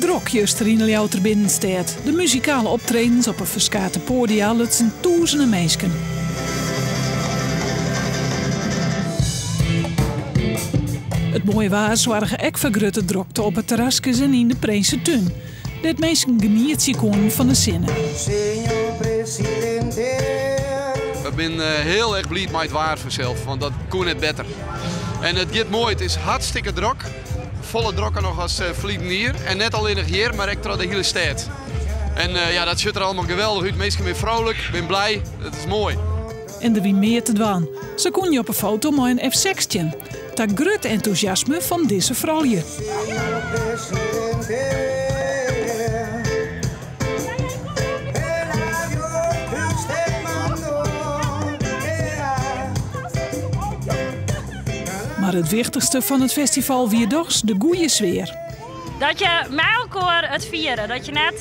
drok juster yn de Ljouwerter binnenstêd. De muzikale optredens op 'e ferskate poadia lutsen tûzenen minsken. It moaie waar soarge ek foar grutte drokte op 'e terraskes en yn de Prinsetún, dêr't minsken genietsje koenen fan de sinne. We binne hiel erch bliid mei it waar fansels, want dat koe net better. En it giet moai, it is hartstikke drok. Folle drokker noch as ferliden jier. En net allinnich hjir, mar ek troch de hiele stêd. En ja, dat sjocht der allegear geweldich út. Minsken binne frolik, binne blij. It is moai. En der wie mear te dwaan. Sa koene je op 'e foto mei in F-16. Ta grut entûsjasme fan dizze froulju. Mar it wichtichste fan it festival wie dochs de goede sfear. Dat je mei elkoar it fiere, dat je net,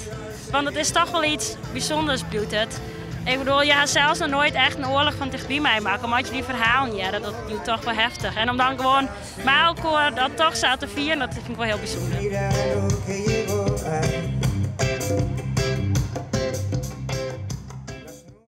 want it is toch wol iets bysûnders bliuwt it. Ik bedoel, je ha sels noch noait echt in oarloch fan tichtby meimakke, mar as je dy ferhalen hearre, dat bliuwt toch wol heftich. En om dan gewoan mei elkoar dat toch sa te fieren, dat fyn ik wol hiel bysûnder.